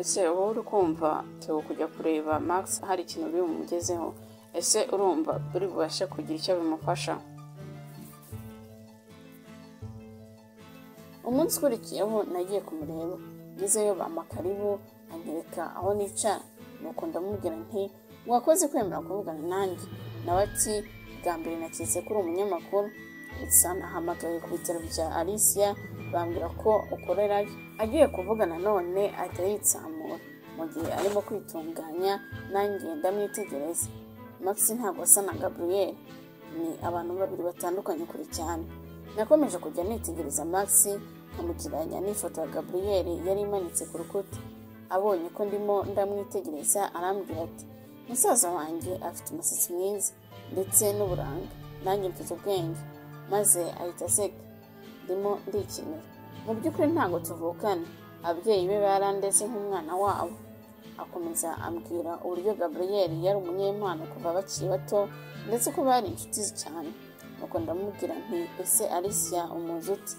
Ese wowe uri kumva Theo kujya kureba Max hari ikintu biri bumugezeho? Ese urumva buri bubashe kugira icyo bimufasha? Umunsi ukurikiyeho nagiye kumureba, ngezeyo bampa karibu, anyereka aho nicara, nuko ndamubwira nti wakoze kwemera kuvugana nanjye. Nawe ati bwa mbere naketse ko uri umunyamakuru, gusa nahamagaye ku bitaro bya Alicia bambwira ko ukorerayo. Agiye kuvugana none ahita yitsamura mu gihe arimo kwitunganya, nanjye ndamwitegereza. Max ntabwo asa na Gabriel, ni abantu babiri batandukanye kure cyane. Nakomeje kujya nitegereza Max nkamugiranya n'ifoto ya Gabriel yari imanitse ku rukuta. Abonye ko ndimo ndamwitegereza arambwira ati musaza wanjye afite umusatsi mwiza ndetse n'uburanga, nanjye mfite ubwenge. Maze ahita aseka. Ndimo ndikinira. Mu by'ukuri ntabwo tuvukana, ababyeyi be barandeze nk'umwana wabo. Akomeza ambwira uburyo Gabriel yari umunyempano kuva bakiri bato, ndetse ko bari inshuti cyane. Nuko ndamubwira nti ese Alicia umuzi ute?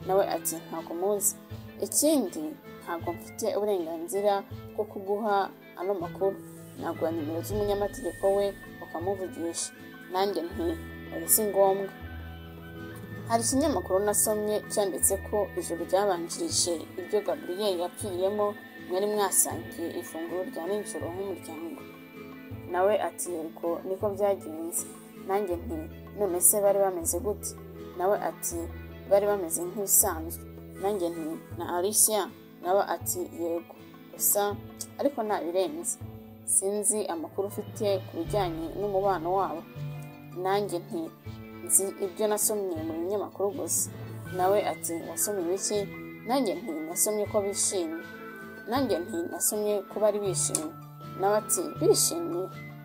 Nawe ati ntabwo muzi. Ikindi ntabwo mfite uburenganzira bwo kuguha ano makuru, naguha nimero z'umunyamategeko we ukamuvugisha. Nanjye nti oya si ngombwa. Hari ikinyamakuru nasomye cyanditse ko ijoro ryabanjirije ibyo Gabriel yapfiriyemo mwari mwasangiye ifunguro rya nijoro nk'umuryango. Nawe ati yego niko byagenze. Nanjye nti none se bari bameze gute? Nawe ati bari bameze nk'ibisanzwe. Nanjye nti na Alicia? Nawe ati yego, gusa ariko ntabirenze, sinzi amakuru ufite ku bijyanye n'umubano wabo. Nanjye nti nzi ibyo nasomye mu binyamakuru gusa. Nawe ati wasomye ibiki? Nanjye nti nasomye ko bishimye. Nanjye nti nasomye ko bari bishimye. Nawe ati bishimye?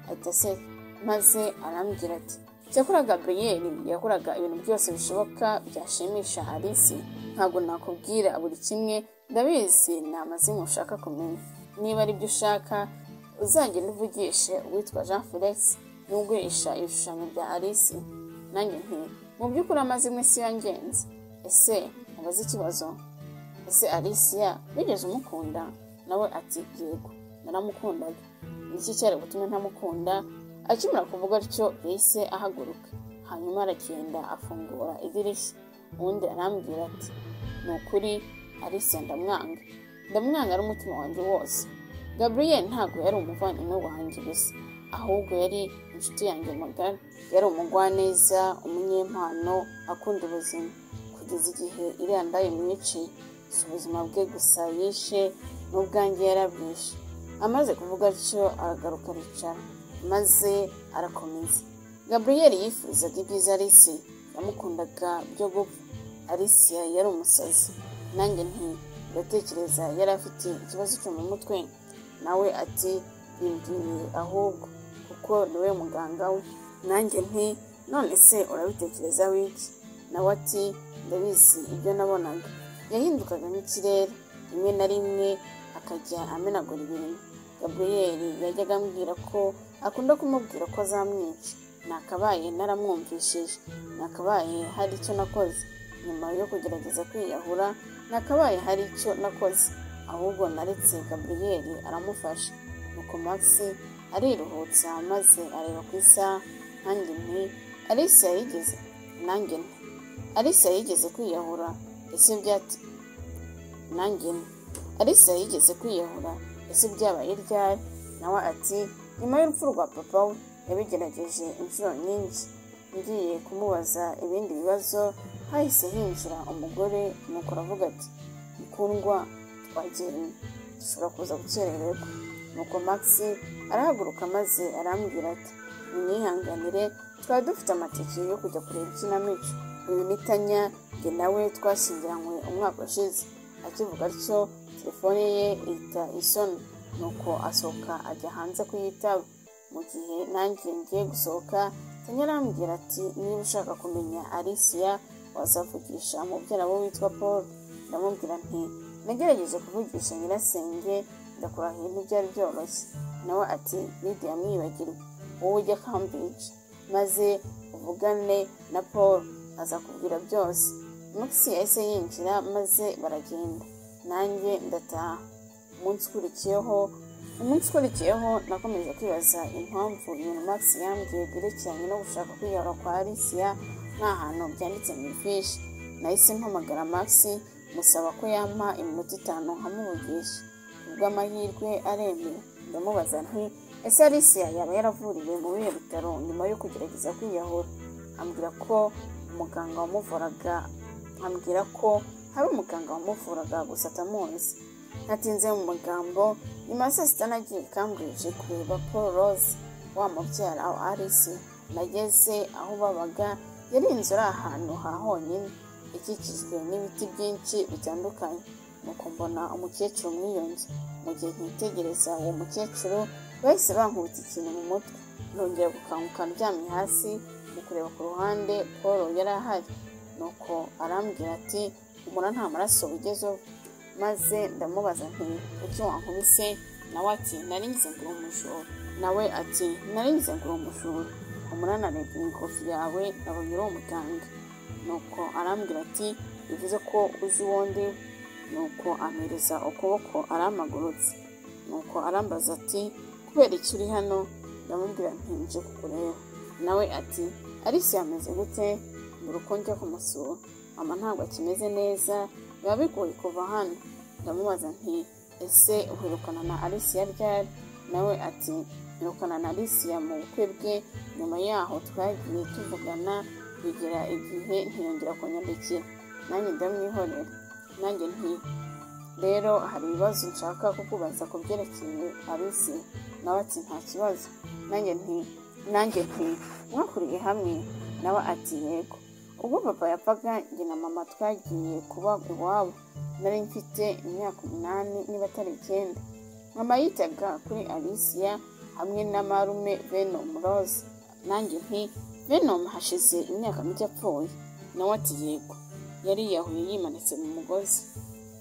Ahita aseka maze arambwira ati cyakora Gabriel yakoraga ibintu byose bishoboka byashimisha Alice. Ntabwo nakubwira buri kimwe, ndabizi ni amazina ushaka kumenya. Niba ari byo ushaka uzagenda uvugishe uwitwa Jean Felix n'ugurisha ibishushanyo bya Alice. Nanjye nti mu by'ukuri amazimwe si yo ngenzi. Ese mubaze ikibazo, ese Alicia wigeze umukunda? Nawe ati yego naramukundaga. Niki cyari gutuma ntamukunda? Akimara kuvuga atyo yahise ahaguruka, hanyuma aragenda afungura idirishya. Ubundi arambwira ati ni ukuri Alicia ndamwanga, ndamwanga ari umutima wanjye wose. Gabriel ntabwo yari umuvandimwe wanjye gusa, ahubwo yari inshuti yanjye magara. Yari umugwaneza, umunyempano, akunda ubuzima. Kugeza igihe iriya ndaye mwiciye, si ubuzima bwe gusa yishe, n'ubwanjye yarabwishe. Amaze kuvuga atyo aragaruka aricara, maze arakomeza. Gabriel yifuzaga ibyiza Alice, yamukundaga byo gupfa. Alicia yari umusazi. Nanjye nti ndatekereza yari afite ikibazo cyo mu mutwe. Nawe ati bimbwiye ahubwo kuko niwe muganga we. Nanjye nti none se urabitekereza wiki? Nawe ati ndabizi ibyo nabonaga. Yahindukaga nk'ikirere, rimwe na rimwe akajya amenagura ibintu. Gabriel yajyaga ambwira ko akunda kumubwira ko azamwica. Nakabaye naramwumvishije, nakabaye hari icyo nakoze. Nyuma yo kugerageza kwiyahura, nakabaye hari icyo nakoze. Ahubwo naretse Gabriel aramufasha. Nuko Max ariruhutsa maze areba ku isaha. Nanjye nti Alicia yigeze, nanjye nti Alicia yigeze kwiyahura, ese byati? Nanjye nti Alicia yigeze kwiyahura, ese byabaye ryari? Nawe ati nyuma y'urupfu rwa papa we yabigerageje inshuro nyinshi. Ngiye kumubaza ibindi bibazo hahise hinjira umugore, nuko aravuga ati mukundwa twagenda, dushobora kuza gukerererwa. Nuko Max arahaguruka maze arambwira ati munyihanganire, twari dufite amatike yo kujya kureba ikinamico. Uyu ni Tanya, njye nawe twashyingiranywe umwaka ushize. Akivuga atyo telefone ye ihita isona, nuko asohoka ajya hanze kuyitaba. Mu gihe nanjye ngiye gusohoka, Tanya arambwira ati niba ushaka kumenya Alicia wazavugisha mubyara we witwa Paul. Ndamubwira nti nagerageje kuvugisha nyirasenge, ndakurahiye ntibyari byoroshye. Nawe ati Lydia mwibagirwe, wowe ujya Cambridge maze uvugane na Paul azakubwira byose. Max yahise yinjira maze baragenda, nanjye ndataha. Umunsi ukurikiyeho nakomeje kwibaza impamvu ibintu Max yambwiye byerekeranye no gushaka kwiyahura kwa Alicia nta hantu byanditse mu ifishi. Nahise mpamagara Max musaba ko yampa iminota 5 nkamuvugisha. Kubw'amahirwe aremera. Ndamubaza nti ese Alicia yaba yaravuriwe mu bihe bitaro nyuma yo kugerageza kwiyahura? Ambwira ko umuganga wamuvuraga ambwira ko hari umuganga wamuvuraga gusa atamuzi. Natinze mu magambo, nyuma ya saa sita nagiye Cambridge kureba Paul Rose wa mubyara wa Alice. Nageze aho babaga, yari inzu iri ahantu ha honyine ikikijwe n'ibiti byinshi bitandukanye. Nuko mbona umukecuru muri iyo nzu. Mu gihe nkitegereza uwo mukecuru, bahise bankubita ikintu mu mutwe. Nongera gukanguka ndyamye hasi. Mu kureba ku ruhande Paul yari ahari. Nuko arambwira ati humura nta maraso wigeze uva. Maze ndamubaza nti kuki wankubise? Nawe ati nari ngize ngo uri umujura. Nawe ati nari ngize ngo uri umujura. Humura narebye mu ikofi yawe nabonye uri umuganga. Nuko arambwira ati bivuze ko uzi uwo ndi. Nuko ampereza ukuboko arampagurutsa. Nuko arambaza ati kubera iki uri hano? Ndamubwira nti nje kukureba. Nawe ati Alice yameze gute? Mbura uko njya kumusura. Mama ntabwo akimeze neza, biba bigoye kuva hano. Ndamubaza nti ese uherukana na Alicia ryari? Nawe ati mperukana na Alicia mu bukwe bwe, nyuma yaho twagiye tuvugana bigera igihe ntiyongera kunyandikira. Nanjye ndamwihorera. Nanjye nti rero hari ibibazo nshaka kukubaza ku byerekeye Alicia. Nawe ati nta kibazo. Nanjye nti mwakuriye hamwe? Nawe ati yego. Ubwo papa yapfaga njye na mama twagiye kuba iwabo. Nari mfite imyaka 8 niba atari 9. Mama yitaga kuri Alicia hamwe na marume Venom Rose. Nanjye nti Venom hashize imyaka mike apfuye. Nawe ati yego. Yari yiyahuye yimanitse mu mugozi.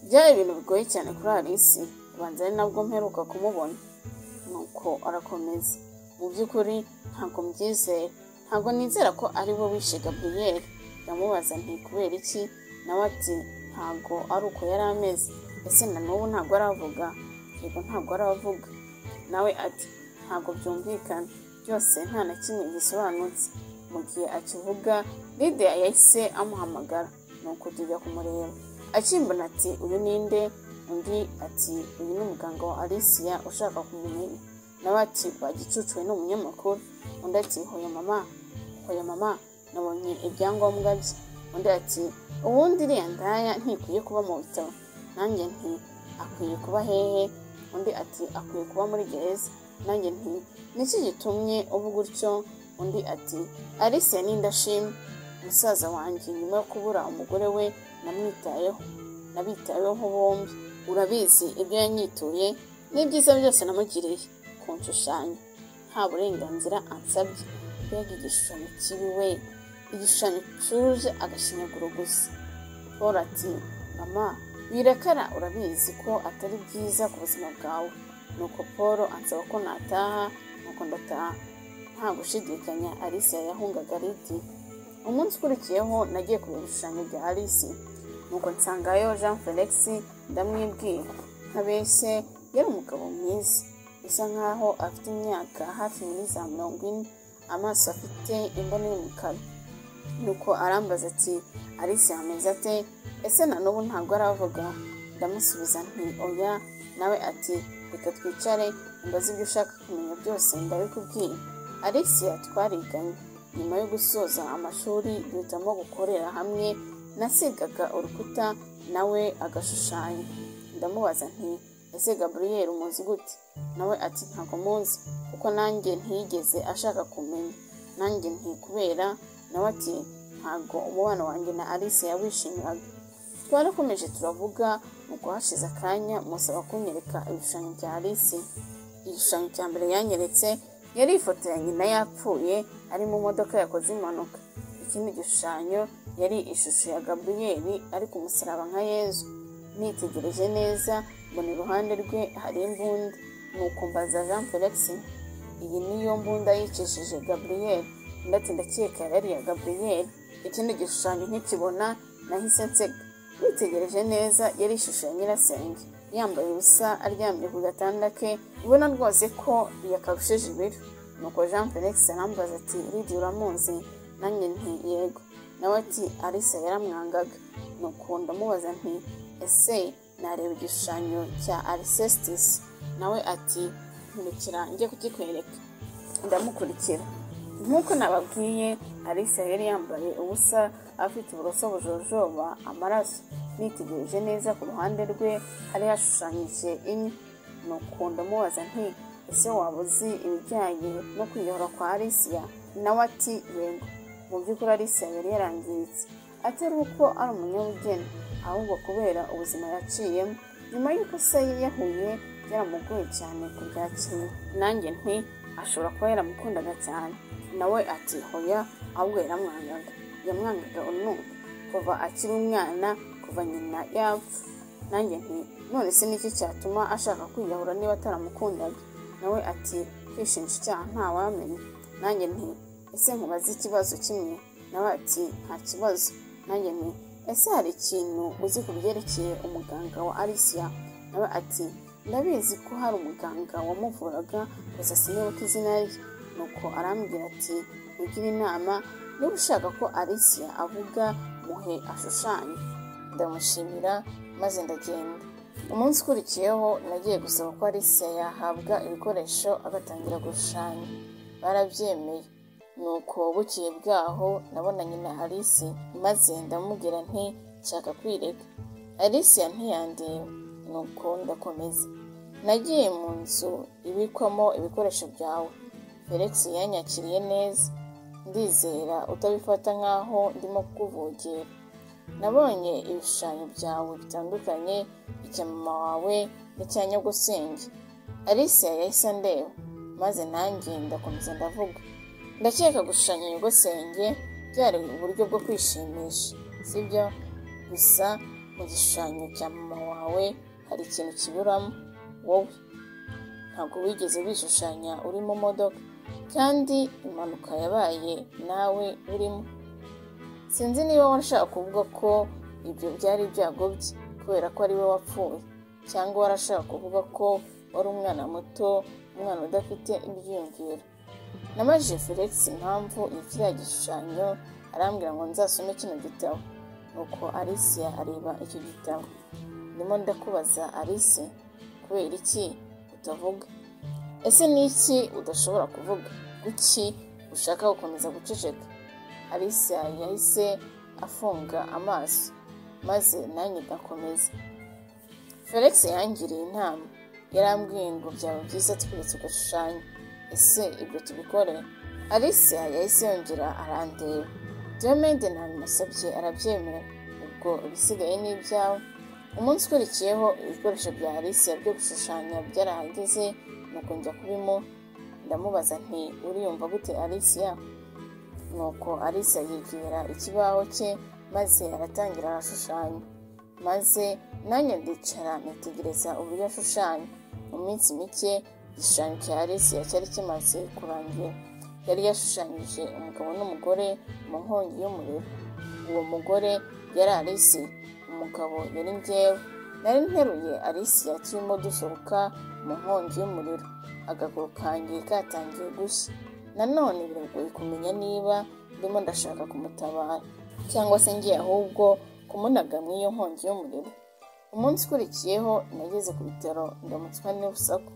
Byari ibintu bigoye cyane kuri Alice, ubanza ari nabwo mperuka kumubona. Nuko arakomeza. Mu by'ukuri ntabwo mbyizera, ntabwo nizera ko ari we wishe Gabriel. Ndamubaza nti kubera iki? Nawe ati ntabwo ari uko yari ameze. Ese na n'ubu ntabwo aravuga? Yego ntabwo aravuga. Nawe ati ntabwo byumvikana, byose nta na kimwe gisobanutse. Mu gihe akivuga Lydia yahise amuhamagara, nuko tujya kumureba. Akimbona ati uyu ninde? Undi ati uyu ni umuganga wa Alicia ushaka kumumenya. Nawe ati bagicucuwe ni umunyamakuru. Undi ati hoya mama, nabonye ibyangombwa bye. Undi ati ubundi iriya ndaya ntikwiye kuba mu bitaro. Nanjye nti akwiye kuba hehe? Undi ati akwiye kuba muri gereza. Nanjye nti niki gitumye uvuga utyo? Undi ati Alicia ni indashima, musaza wanjye nyuma yo kubura umugore we namwitayeho, nabitayeho bombi. Urabizi ibyo yanyituye n'ibyiza byose namugiriye kunshushanya, nta burenganzira ansabye. Mbega igishushanyo kibi we, igishushanyo cyuje agashinyaguro gusa. Paul ati mama wirakara, urabizi ko atari byiza ku buzima bwawe. Nuko Paul ansaba ko nataha, nuko ndataha. Nta gushidikanya Alicia yahungaga Lydia. Umunsi ukurikiyeho nagiye kureba ibishushanyo bya Alice. Nuko nsangayo Jean Felix ndamwibwira. Ntabeshye yari umugabo mwiza, bisa nkaho afite imyaka hafi muri za 40, amaso afite imboni y'umukara. Nuko arambaza ati Alice ameze ate? Ese na n'ubu ntabwo aravuga? Ndamusubiza nti oya. Nawe ati reka twicare umbaze ibyo ushaka kumenya byose ndabikubwira. Alicia twariganye. Nyuma yo gusoza amashuri duhitamo gukorera hamwe. Nasigaga urukuta nawe agashushanya. Ndamubaza nti ese Gabriel umuzi gute? Nawe ati ntabwo muzi kuko nanjye ntiyigeze ashaka kumenya. Nanjye nti kubera? Nawe ati ntabwo umubano wanjye na Alice yawishimiraga. Twarakomeje turavuga, nuko hashize akanya musaba kunyereka ibishushanyo bya Alice. Igishushanyo cya mbere yanyeretse yari ifoto ya nyina yapfuye ari mu modoka yakoze impanuka. Ikindi gishushanyo yari ishusho ya Gabriel ari ku musaraba nka Yezu. Nitegereje neza mbona iruhande rwe hari imbunda. Nuko mbaza Jean Felix, iyi niyo mbunda yicishije Gabriel? Ndati ndakeka yari iya Gabriel. Ikindi gishushanyo nkikibona nahise nseka. Nitegereje neza yari ishusho ya nyirasenge. yambaye ubusa aryamye ku gatanda ke, ubona rwose ko yakarushije ibiro. Nuko Jean Felix arambaza ati Lidia uramuzi? Nanjye nti yego. Nawe ati Alicia yaramwangaga. Nuko ndamubaza nti ese nareba igishushanyo cya Alcestis? Nawe ati nkurikira njye kukikwereka. Ndamukurikira. Nk'uko nababwiye, Alicia yari yambaye ubusa, afite uburoso bujojoba amaraso. Nitegereje neza ku ruhande rwe hari hashushanyije inyo. Nuko ndamubaza nti ese waba uzi ibijyanye no kwiyahura kwa Alicia? Nawe ati yego. Mu by'ukuri Alicia yari yarangiritse, atari uko ari umunyabugeni, ahubwo kubera ubuzima yaciyemo. Nyuma y'uko se yiyahuye byaramugoye cyane kubyakira. Nanjye nti ashobora kuba yaramukundaga cyane. Nawe ati hoya, ahubwo yaramwangaga. Yamwangaga urunuka kuva akiri umwana, kuva nyina yapfa. Nanjye nti none se niki cyatuma ashaka kwiyahura niba ataramukundaga? Nawe ati kwishinja icyaha ntawamenya. Nanjye nti ese nkubaze ikibazo kimwe? Nawe ati nta kibazo. Nanjye nti ese hari ikintu uzi ku byerekeye umuganga wa Alicia? Nawe ati ndabizi ko hari umuganga wamuvuraga, gusa sinibuka izina rye. Nuko arambwira ati ugire inama, niba ushaka ko Alicia avuga muhe ashushanye. Ndamushimira maze ndagenda. Umunsi ukurikiyeho nagiye gusaba ko Alicia yahabwa ibikoresho agatangira gushushanya. Barabyemeye. Nuko bukeye bwaho nabonanye na Alice, maze ndamubwira nti nshaka kwirega. Alicia ntiyandeba. Nuko ndakomeza. Nagiye mu nzu ibikwamo ibikoresho byawe. Felix yanyakiriye neza. Ndizera utabifata nkaho ndimo kukuvogera. Nabonye ibishushanyo byawe bitandukanye, icya mama wawe n'icya nyogosenge. Alicia yahise andeba, maze nanjye ndakomeza ndavuga. Ndakeka gushushanya nyogosenge byari uburyo bwo kwishimisha, sibyo? Gusa mu gishushanyo cya mama wawe hari ikintu kiburamo, wowe. Ntabwo wigeze wishushanya uri mu modoka, kandi impanuka yabaye nawe urimo. Sinzi niba warashaka kuvuga ko ibyo byari ibyago bye kubera ko ari we wapfuye, cyangwa warashaka kuvuga ko wari umwana muto, umwana udafite ibyiyumviro. Nabajije Felix impamvu iyi kiriya gishushanyo, arambwira ngo nzasome kino gitabo. Nuko Alicia areba icyo gitabo. Ndimo ndakubaza Alice, kubera iki utavuga? Ese ni iki udashobora kuvuga? Kuki ushaka gukomeza guceceka? Alicia yahise afunga amaso, maze nanjye ndakomeza. Felix yangiriye inama, yarambwiye ngo byaba byiza twiretse ugashushanya. Ese ibyo tubikore? Alicia yahise yongera arandeba. Diomede nabimusabye arabyemera, ubwo ibisigaye ni ibyawe. Umunsi ukurikiyeho ibikoresho bya Alicia byo gushushanya byarahageze, nuko njya kubimuha. Ndamubaza nti uriyumva gute Alicia? Nuko Alicia yegera ikibaho cye maze aratangira arashushanya. Maze nanjye ndicara nitegereza uburyo ashushanya. Mu minsi mike igishushanyo cya Alicia cyari kimaze kurangira. Yari yashushanyije umugabo n'umugore mu nkongi y'umuriro. Uwo mugore yari Alicia, umugabo yari njyewe. Nari nteruye Alicia turimo dusohoka mu nkongi y'umuriro. Agaguru kanjye katangiye gushya. Nanone biragoye kumenya niba ndimo ndashaka kumutabara cyangwa se ngiye ahubwo kumunaga mu iyo nkongi y'umuriro. Umunsi ukurikiyeho nageze ku bitaro ndamutswa n'urusaku.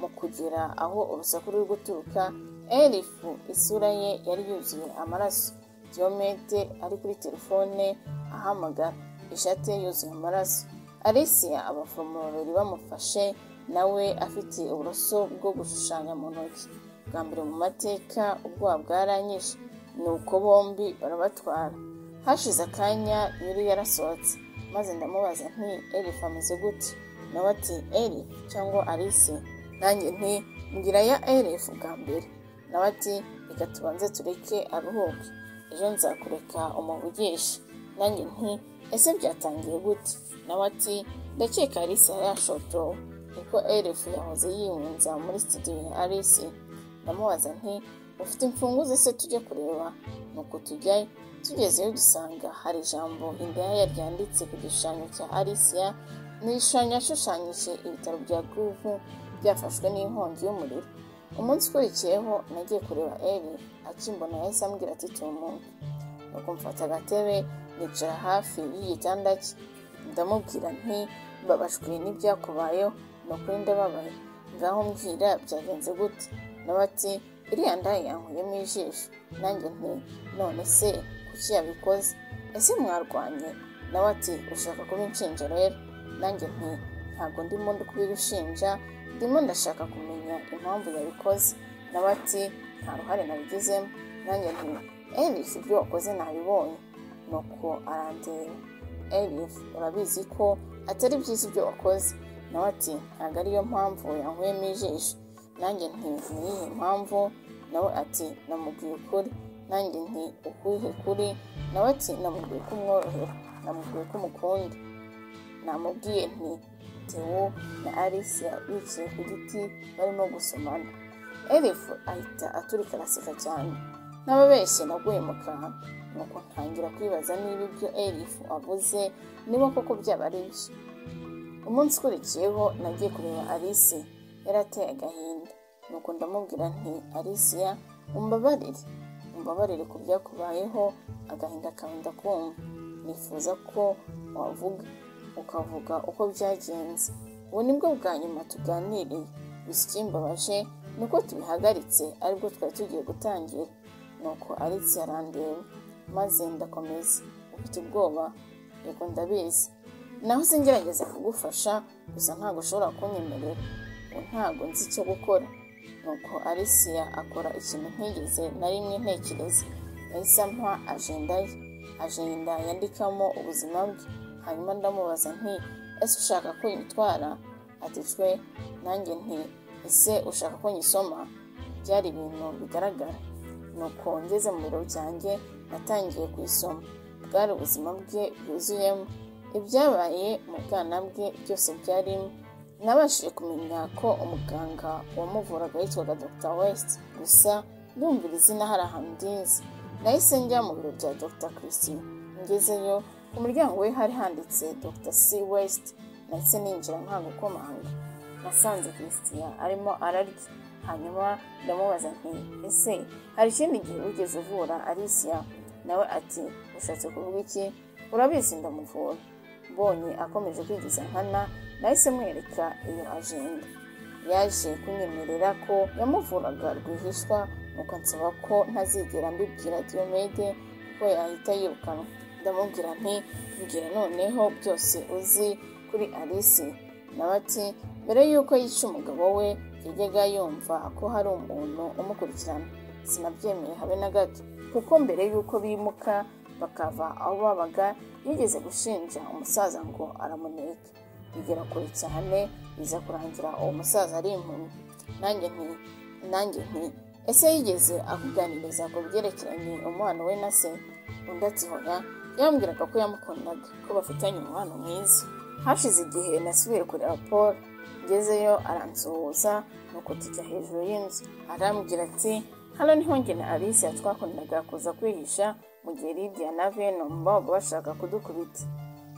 Mu kugera aho urusaku ruri guturuka, Elif isura ye yari yuzuye amaraso. Diomede ari kuri telefone ahamagara, ishati ye yuzuye amaraso. Alicia abaforomo babiri bamufashe, nawe afite uburoso bwo gushushanya mu ntoki. Bwa mbere mu mateka ubwoba bwaranyishe, nuko bombi barabatwara. Hashize akanya Yuri yarasohotse, maze ndamubaza nti Elif ameze gute? Nawe ati Elif cyangwa Alice. Nanjye nti mbwira ya Elif bwa mbere. Nawe ati reka tubanze tureke aruhuke, ejo nzakureka umuvugishe. Nanjye nti ese byatangiye gute? Nawe ati ndakeka Alice yashotowe, kuko Elif yahoze yiyunza muri studio ya Alice. Ndamubaza nti ufite imfunguzo se tujye kureba? Nuko tujyayo. Tugezeyo dusanga hari ijambo indaya ryanditse ku gishushanyo cya Alicia Ni igishushanyo yashushanyije ibitaro bya Groove byafashwe n'inkongi y'umuriro. Umunsi ukurikiyeho nagiye kureba Elif, akimbona yahise ambwira ati tumuke. Nuko mfata agatebe nicara hafi y'igitanda cye, ndamubwira nti mbabajwe n'ibyakubayeho, ni ukuri ndababaye, ngaho mbwira byagenze gute? Nawe ati iriya ndaya yankuyemo ijisho. Nanjye nti none se kuki yabikoze? Ese mwarwanye? Nawe ati ushaka kubinshinja rero? Nanjye nti ntabwo ndimo kubigushinja, ndimo ndashaka kumenya impamvu yabikoze. Nawe ati nta ruhare nabigizemo. Nanjye nti Elif ibyo wakoze nabibonye. Nuko arandeba. Elif urabizi ko atari byiza ibyo wakoze. Nawe ati ntabwo ariyo mpamvu yankuyemo ijisho. Nanjye nti ni iyihe mpamvu? Nawe ati namubwiye ukuri. Nanjye nti ukuhe kuri? Nawe ati namubwiye ko umworohera, namubwiye ko umukunda. Namubwiye nti Theo na Alicia bicaye ku giti barimo gusomana. Elif ahita aturika araseka cyane. N'ababeshye naguye mu kantu. Nuko ntangira kwibaza niba ibyo Elif avuze niba koko byaba ari byo. Umunsi ukurikiyeho nagiye kureba Alice, yari ateye agahinda. Nuko ndamubwira nti Alicia umbabarire, umbabarire ku byakubayeho, agahinda kawe ndakumva. Nifuza ko wavuga ukavuga uko byagenze. Ubu nibwo bwa nyuma tuganiriye, gusa ikimbabaje ni uko tubihagaritse aribwo twari tugiye gutangira. Nuko Alice arandeba maze ndakomeza, ufite ubwoba? Yego ndabizi, naho singerageza kugufasha gusa ntabwo ushobora kunyemerera, ubu ntabwo nzi icyo gukora. Nuko Alicia akora ikintu ntigeze na rimwe ntekereza, yahise ampa ajenda ye, ajenda yandikamo ubuzima bwe. Hanyuma ndamubaza nti ese ushaka ko nyitwara? Ati cwe. Nanjye nti ese ushaka ko nyisoma? Byari ibintu bigaragara. Nuko ngeze mu biro byanjye natangiye kuyisoma. Bwari ubuzima bwe bwuzuyemo, ibyabaye mu bwana bwe byose byarimo. Nabashije kumenya ko umuganga wamuvuraga yitwaga Dr West, gusa ndumvira izina hari ahantu ndinze. Nahise njya mu biro bya Dr Christine. Ngezeyo ku muryango we hari handitse Dr C West. Nahise ninjira nta gukomanga. Nasanze Christian arimo ararya, hanyuma ndamubaza nti ese hari ikindi gihe wigeze uvura Alicia? Nawe ati ushatse kuvuga iki? Urabizi ndamuvura. Mbonye akomeje kwigiza nkana, nahise mwereka iyo ajenda. Yaje kunyemerera ko yamuvuraga rwihishwa, nuko ansaba ko ntazigera mbibwira Diomede kuko yahita yirukanwa. Ndamubwira nti mbwira noneho byose uzi kuri Alice. Nawe ati mbere y'uko yica umugabo we yajyaga yumva ko hari umuntu umukurikirana. Sinabyemeye habe na gato, kuko mbere y'uko bimuka bakava aho babaga yigeze gushinja umusaza ngo aramuneka. Bigera kure cyane, biza kurangira uwo musaza ari impumyi. Nanjye nti ese yigeze akuganiriza ku byerekeranye umubano we na se? Undi ati hoya, yambwiraga ko yamukundaga, ko bafitanye umubano mwiza. Hashize igihe nasubiye kureba Paul. Ngezeyo aransuhuza, nuko tujya hejuru y'inzu. Arambwira ati hano niho njye na Alicia twakundaga kuza kwihisha mu gihe Lydia na Venom babaga bashaka kudukubita.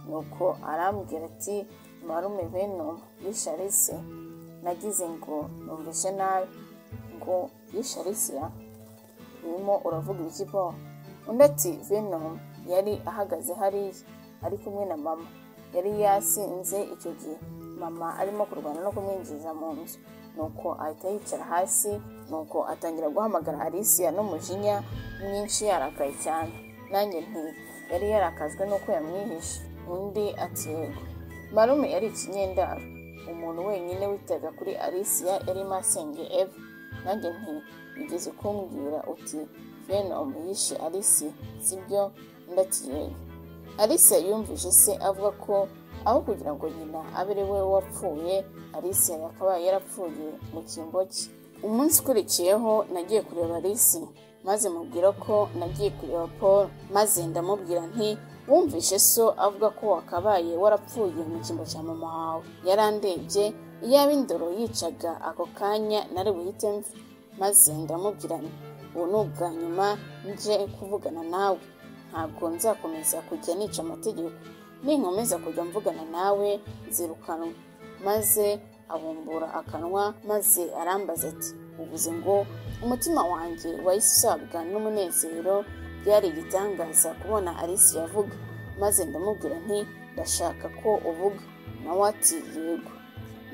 Nuko arambwira ati marume Venom yishe Alice. Nagize ngo numvishe nabi, ngo yishe Alicia? Urimo uravuga ibiki Paul? Undi ati Venom yari ahagaze hariya ari kumwe na mama, yari yasinze icyo gihe, mama arimo kurwana no kumwinjiza mu nzu. Nuko ahita yicara hasi, nuko atangira guhamagara Alicia n'umujinya mwinshi yarakaye cyane. Nanjye nti yari yarakajwe nuko yamwihishe. Undi ati yego. Marume yari ikinyendaro, umuntu wenyine witaga kuri Alicia yari masenge Eva. Nanjye nti wigeze kumbwira uti Venom yishe Alice sibyo? Undi ati yego. Alicia yumvise se avuga ko aho kugira ngo nyina abe ari we wapfuye, Alicia yakabaye yarapfuye mu cyimbo cye. Umunsi ukurikiyeho nagiye kureba Alice, maze mubwira ko nagiye kureba Paul, maze ndamubwira nti wumvishe so avuga ko wakabaye warapfuye mu cyimbo cya mama wawe. Yarandebye, iyaba indoro yicaga ako kanya nari buhite mve. Maze ndamubwira nti ubu ni ubwa nyuma nje kuvugana nawe, ntabwo nzakomeza kujya nica amategeko. Ninkomeza kujya mvugana nawe nzirukanwa. Maze abumbura akanwa, maze arambaza ati uvuze ngo? Umutima wanjye wahise usabwa n'umunezero. Byari igitangaza kubona Alice yavuga. Maze ndamubwira nti ndashaka ko uvuga. Nawe ati yego.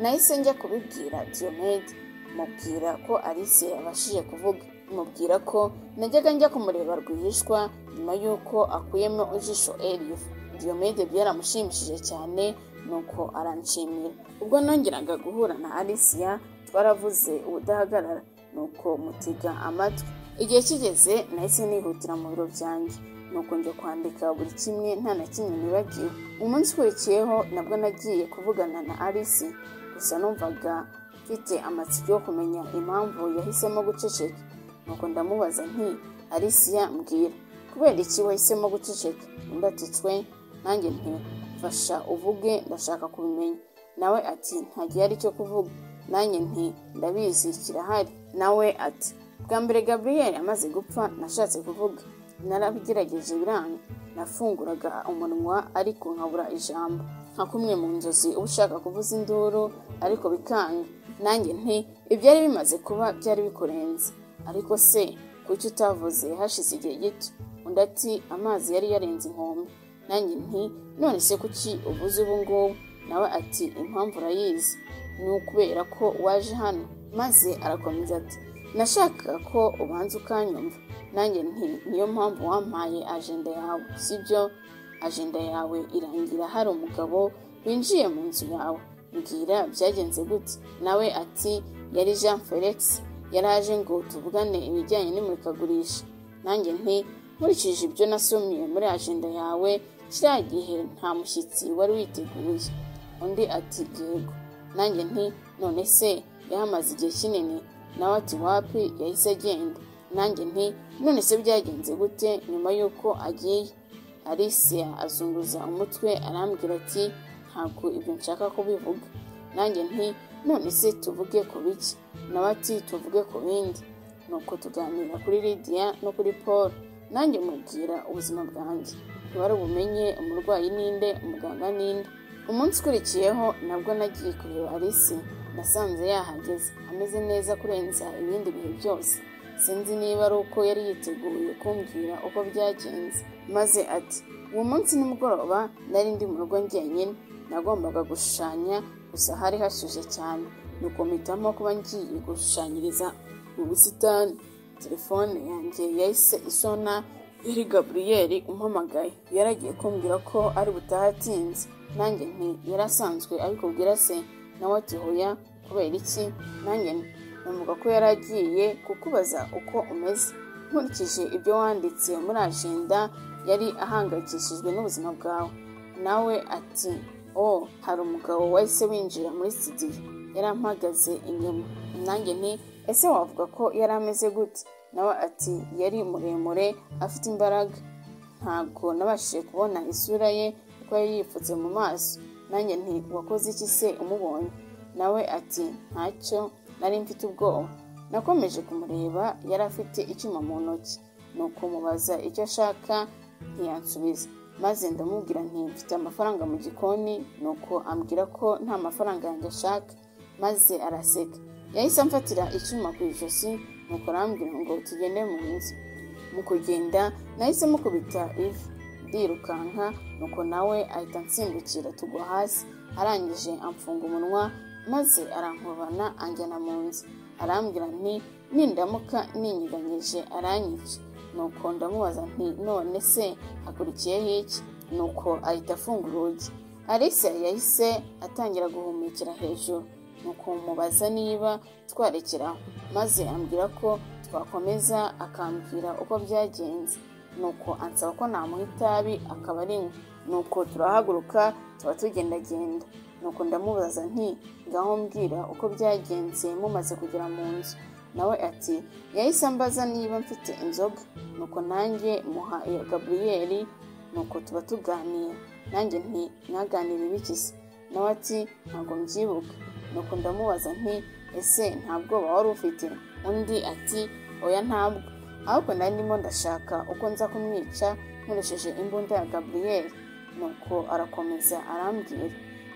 Nahise njya kubibwira Diomede, mubwira ko Alice yabashije kuvuga, mubwira ko najyaga njya kumureba rwihishwa nyuma y'uko akuyemo ijisho Elif. Diomede byaramushimishije cyane, nuko aranshimira. Ubwo nongeraga guhura na Alicia twaravuze ubudahagarara, nuko mutega amatwi. Igihe kigeze nahise nihutira mu biro byanjye, nuko njya kwandika buri kimwe nta na kimwe nibagiwe. Umunsi ukurikiyeho nabwo nagiye kuvugana na Alice, gusa numvaga mfite amatsiko yo kumenya impamvu yahisemo guceceka. Nuko ndamubaza nti Alicia mbwira, kubera iki wahisemo guceceka? Undi ati cwe. Nanjye nti mfasha uvuge, ndashaka kubimenya. Nawe ati nta gihari cyo kuvuga. Nanjye nti ndabizi kirahari. Nawe ati bwa mbere Gabriel amaze gupfa nashatse kuvuga, narabigerageje biranga. Nafunguraga umunwa ariko nkabura ijambo, nka kumwe mu nzozi uba ushaka kuvuza induru ariko bikanga. Nanjye nti ibyari bimaze kuba byari bikurenze, ariko se kuki utavuze hashize igihe gito? Undi ati amazi yari yarenze inkombe. Nanjye nti none se kuki uvuze ubu ngubu? Nawe ati impamvu urayizi, ni ukubera ko waje hano. Maze arakomeza ati nashakaga ko ubanza ukanyumva. Nanjye nti niyo mpamvu wampaye ajenda yawe, sibyo? Ajenda yawe irangira hari umugabo winjiye mu nzu yawe, mbwira byagenze gute? Nawe ati yari Jean Felix, yaraje ngo tuvugane ibijyanye n'imurikagurisha. Nanjye nti nkurikije ibyo nasomye muri ajenda yawe, kiriya gihe nta mushyitsi wari witeguye. Undi ati yego. Nanjye nti none se yahamaze igihe kinini? Nawe ati wapi, yahise agenda. Nanjye nti none se byagenze gute nyuma y'uko agiye? Alicia azunguza umutwe arambwira ati ntabwo ibyo nshaka kubivuga. Nanjye nti none se tuvuge ku biki? Nawe ati tuvuge ku bindi. Nuko tuganira kuri Lydia no kuri Paul. Nanjye mubwira ubuzima bwanjye, ntiwari bumenye umurwayi ninde, umuganga ninde. Umunsi ukurikiyeho nabwo nagiye kureba Alice, nasanze yahageze ameze neza kurenza ibindi bihe byose. Sinzi niba ari uko yari yiteguye kumbwira uko byagenze. Maze ati uwo munsi nimugoroba nari ndi mu rugo njyenyine, nagombaga gushushanya, gusa hari hashyushye cyane, nuko mpitamo kuba ngiye gushushanyiriza mu busitani. Telefone yanjye yahise isona, yari Gabriel umpamagaye. Yaragiye kumbwira ko ari butahe atinze. Nanjye nti yari asanzwe abikubwira se? Nawe ati hoya. Kubera iki? Nanjye nti navuga ko yari agiye kukubaza uko umeze. Nkurikije ibyo wanditse muri ajenda, yari ahangayikishijwe n'ubuzima bwawe. Nawe ati oh, hari umugabo wahise winjira muri studio, yarampagaze inyuma. Nanjye nti ese wavuga ko yari ameze gute? Nawe ati yari muremure, afite imbaraga. Ntabwo nabashije kubona isura ye kuko yari yipfutse mu maso. Nanjye nti wakoze iki se umubonye? Nawe ati ntacyo, nari mfite ubwoba. Nakomeje kumureba, yari afite icyuma mu ntoki. Nuko mubaza icyo ashaka ntiyansubiza. Maze ndamubwira nti mfite amafaranga mu gikoni. Nuko ambwira ko nta mafaranga yanjye ashaka. Maze araseka. Yahise amfatira icyuma ku ijosi, nuko arambwira ngo tugende mu nzu. Mu kugenda nahise mukubita ivi ndirukanka, nuko nawe ahita ansimbukira tugwa hasi. Arangije amfunga umunwa, maze arankubana anjyana mu nzu. Arambwira nti nindamuka ninyeganyije aranyica. Nuko ndamubaza nti none se hakurikiyeho iki? Nuko ahita afunga urugi. Alice yahise atangira guhumekera hejuru. Nuko mubaza niba twarekeraho, maze ambwira ko twakomeza, akambwira uko byagenze. Nuko ansaba ko namuha itabi akaba arinywa. Nuko turahaguruka tuba tugendagenda. Nuko ndamubaza nti ngaho mbwira uko byagenze mumaze kugera mu nzu. Nawe ati yahise ambaza niba mfite inzoga. Nuko nanjye muha iya Gabriel. Nuko tuba tuganira. Nanjye nti mwaganira ibiki se? Nawe ati ntabwo mbyibuka. Nuko ndamubaza nti ese nta bwoba wari ufite? Undi ati oya ntabwo, ahubwo nari ndimo ndashaka uko nza kumwica nkoresheje imbunda ya Gabriel. Nuko arakomeza arambwira.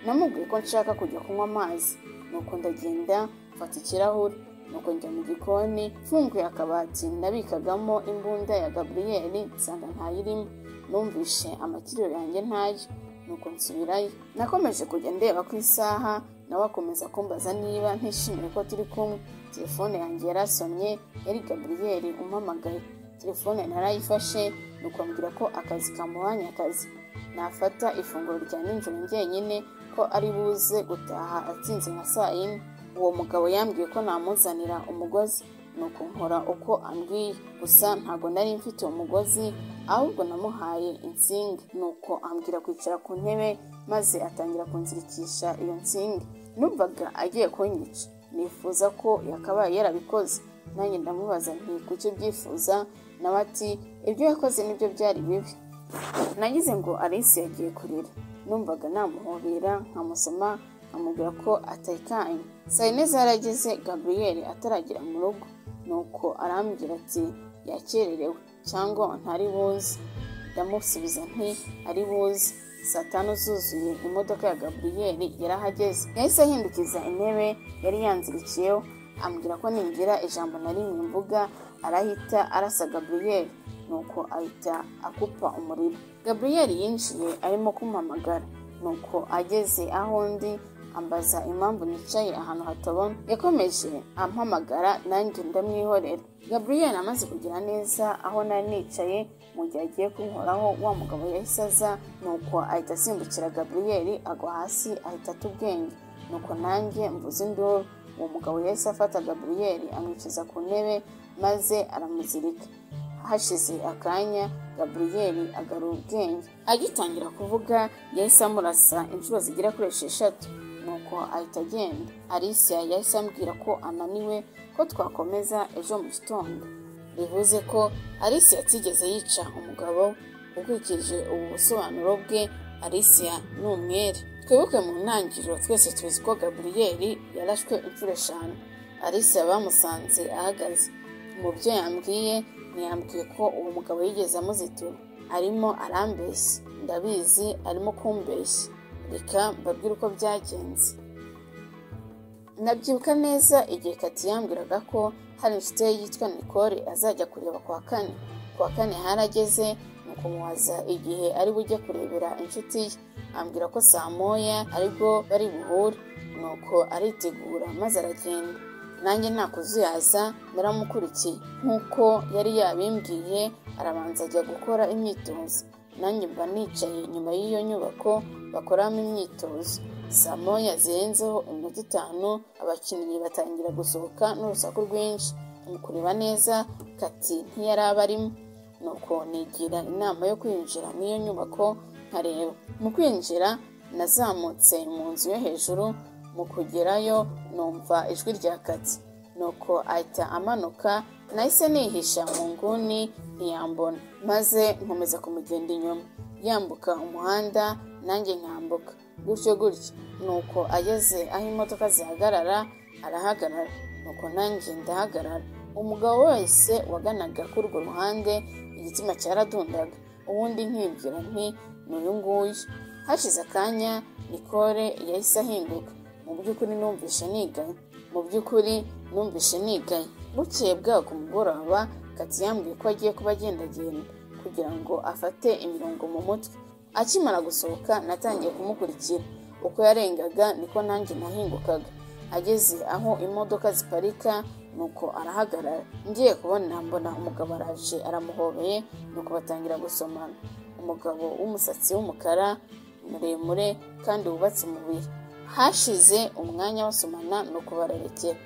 Namubwiye ko nshaka kujya kunywa amazi, nuko ndagenda mfata ikirahure, nuko njya mu gikoni mfunguye akabati nabikagamo imbunda ya Gabriel nsanga ntayirimo. Numvishe amakiriro yanjye ntayo, nuko nsubirayo. Nakomeje kujya ndeba ku isaha, nawe akomeza kumbaza niba ntishimiye ko turi kumwe. Telefone yanjye yarasomye, yari Gabriel umpamagaye. Telefone narayifashe, nuko ambwira ko akazi kamuhanye akazi, nafata ifunguro rya nijoro njyenyine, ko ari buze gutaha atsinze nka saa 4. Uwo mugabo yambwiye ko namuzanira umugozi, nuko nkora uko ambwiye. Gusa ntago nari mfite umugozi, ahubwo namuhaye insinga. Nuko ambwira kwicara ku ntebe, maze atangira kunzirikisha iyo nsinga. Numvaga agiye kunyica, nifuza ko yakabaye yarabikoze. Nanjye ndamubaza nti kuki ubyifuza? Nawe ati ibyo yakoze nibyo byari bibi. Nagize ngo Alice yagiye kurira, numvaga namuhobera nkamusoma nkamubwira ko atekanye. Saa 4 zarageze Gabriel ataragera mu rugo, nuko arambwira ati yakererewe cyangwa ntari buze. Ndamusubiza nti ari buze. Saa 5 zuzuye imodoka ya Gabriel yarahageze. Yahise ahindukiza intebe yari yanzirikiyeho, ambwira ko ningira ijambo na rimwe mvuga arahita arasa Gabriel. Nuko ahita akupa umuriro. Gabriel yinjiye arimo kumpamagara, nuko ageze aho ndi ambaza impamvu nicaye ahantu hatabona. Yakomeje ampamagara nanjye ndamwihorera. Gabriel amaze kugira neza aho nari nicaye, mu gihe agiye kunkoraho wa mugabo yahise aza, nuko ahita asimbukira Gabriel agwa hasi ahita ata ubwenge. Nuko nanjye mvuze induru. Uwo mugabo yahise afata Gabriel amwicaza ku ntebe maze aramuzirika. Hashize akanya Gabriel agarura ubwenge. Agitangira kuvuga yahise amurasa inshuro zigera kuri 6, nuko ahita agenda. Alicia yahise ambwira ko ananiwe, ko twakomeza ejo mu gitondo. Bivuze ko Alicia atigeze yica umugabo. Ukurikije ubu busobanuro bwe, Alicia ni umwere. Twibuke mu ntangiriro twese tuzi ko Gabriel yarashwe inshuro 5. Alicia bamusanze ahagaze. Mu byo yambwiye ntiyambwiye ko uwo mugabo yigeze amuzitura. Arimo arambeshya, ndabizi arimo kumbeshya. Reka mbabwire uko byagenze. Nabyibuka neza igihe Kati yambwiraga ko hari inshuti ye yitwa Nicole azajya kureba kuwa kane. Kuwa kane harageze, nuko mubaza igihe ari bujye kurebera inshuti ye, ambwira ko saa 1 aribwo bari buhure. Nuko aritegura maze aragenda. Nanjye nta kuzuyaza naramukurikiye nk'uko yari yabimbwiye. Arabanza ajya gukora imyitozo, nanjye mba nicaye inyuma y'iyo nyubako bakoramo imyitozo. Saa 1 zirenzeho iminota 5 abakinnyi batangira gusohoka n'urusaku rwinshi. Mu kureba neza Kati ntiyari abarimo, nuko nigira inama yo kwinjira n'iyo nyubako nkareba. Mu kwinjira nazamutse mu nzu yo hejuru, mu kugerayo numva ijwi rya Kati, nuko ahita amanuka. Nahise nihisha mu nguni ntiyambona, maze nkomeza kumugenda inyuma, yambuka umuhanda nanjye nkambuka gutyo gutyo. Nuko ageze aho imodoka zihagarara arahagarara, nuko nanjye ndahagarara. Umugabo wese waganaga kuri urwo ruhande igitima cyaradundaga, ubundi nkibwira nti ni uyu nguyu. Hashize akanya Nicole yahise ahinduka. Mu by'ukuri numvishe nigaye, mu by'ukuri numvishe nigaye. Bukeye bwaho ku mugoroba Kati yambwiye ko agiye kuba agendagenda kugira ngo afate imirongo mu mutwe. Akimara gusohoka natangiye kumukurikira, uko yarengaga niko nanjye nahingukaga. Ageze aho imodoka ziparika nuko arahagarara. Ngiye kubona mbona umugabo araje aramuhobeye, nuko batangira gusomana. Umugabo w'umusatsi w'umukara muremure kandi wubatse umubiri. Hashize umwanya basomana nuko bararekera,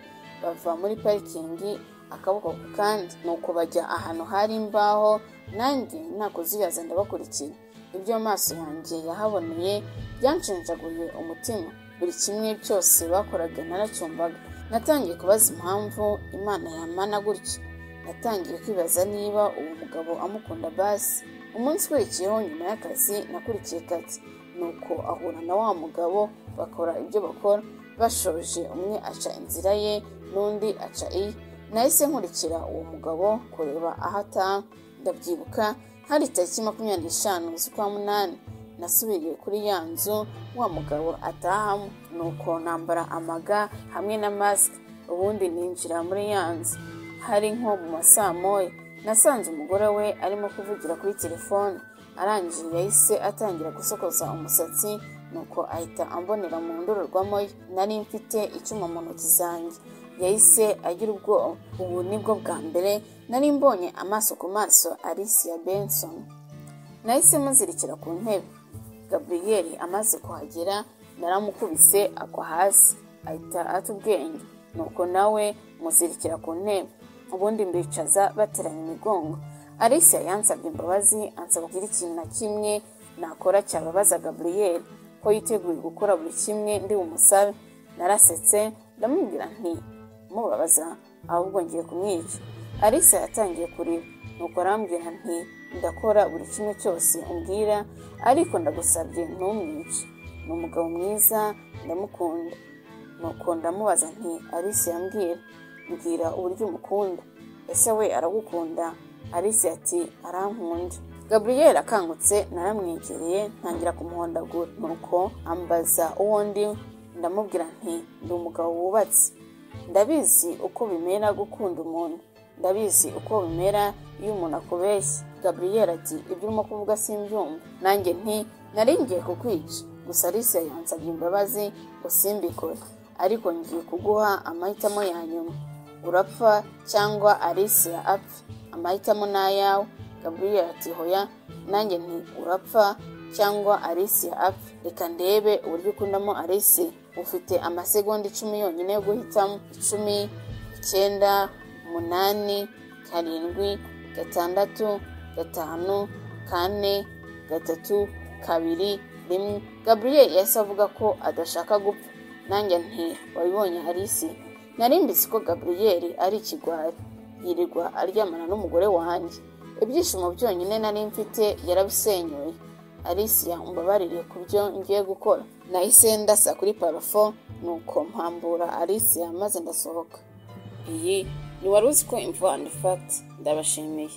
bava muri parikingi akaboko ku kandi, nuko bajya ahantu hari imbaho. Nanjye nta kuzuyaza ndabakurikira. Ibyo amaso yanjye yahaboneye byanshenjaguye umutima. Buri kimwe cyose bakoraga naracyumvaga. Natangiye kubaza impamvu Imana yamana gutya. Natangiye kwibaza niba uwo mugabo amukunda basi. Umunsi ukurikiyeho nyuma y'akazi nakurikiye Kati, nuko ahura na wa mugabo bakora ibyo bakora. Bashoje umwe aca inzira ye n'undi aca iye. Nahise nkurikira uwo mugabo kureba aho ataha. Ndabyibuka hari tariki 25 z'ukwa 8 Nasubiye kuri ya nzu wa mugabo atahamo, nuko nambara amaga hamwe na mask, ubundi ninjira muri ya nzu. Hari nko mu masaa 1. Nasanze umugore we arimo kuvugira kuri telefone. Arangije yahise atangira gusokoza umusatsi, nuko ahita ambonera mu ndorerwamo ye. Nari mfite icyuma mu ntoki zanjye. Yahise agira ubwoba. Ubu nibwo bwa mbere nari mbonye amaso ku maso Alicia Benson. Nahise muzirikira ku ntebe. Gabriel amaze kuhagera naramukubise agwa hasi, ahita ata ubwenge, nuko nawe muzirikira ku ntebe, ubundi mbicaza bateranye imigongo. Alicia yansabye imbabazi, ansaba kugira ikintu na kimwe nakora cyababaza Gabriel, ko yiteguye gukora buri kimwe ndi bumusabe. Narasetse ndamubwira nti mubabaza, ahubwo ngiye kumwica. Alicia yatangiye kurira, nuko arambwira nti ndakora buri kimwe cyose umbwira, ariko ndagusabye ntumwice, ni umugabo mwiza ndamukunda. Nuko ndamubaza nti Alicia mbwira uburyo umukunda, ese we aragukunda? Alicia ati arankunda. Gabriel akangutse naramwegereye ntangira kumuhondagura, nuko ambaza uwo ndi, ndamubwira nti ndi umugabo wubatse, ndabizi uko bimera gukunda umuntu, ndabizi uko bimera iyo umuntu akubeshya. Gabriel ati ibyo urimo kuvuga simbyumva. Nanjye nti nari ngiye kukwica, gusa Alicia yansabye imbabazi ngo simbikore, ariko ngiye kuguha amahitamo ya nyuma, urapfa cyangwa Alicia apfa, amahitamo ni ayawe. Gabriel ati hoya. Nanjye nti urapfa cyangwa Alicia apfa, reka ndebe uburyo ukundamo Alicia. Ufite amasegonda 10 yonyine yo guhitamo. 10, 9, 8, 7, 6, 5, 4, 3, 2, 1. Gabriel yahise avuga ko adashaka gupfa. Nanjye nti wabibonye Alicia? Nari mbizi ko Gabriel ari ikigwari, yirirwa aryamana n'umugore wanjye. Ibyishimo byonyine nari mfite yarabisenyuye. Alicia umbabarire ku byo ngiye gukora. Nahise ndasa kuri parafo, nuko mpambura Alicia maze ndasohoka. Iyi ni Wari Uzi Ko Info and Fact. Ndabashimiye.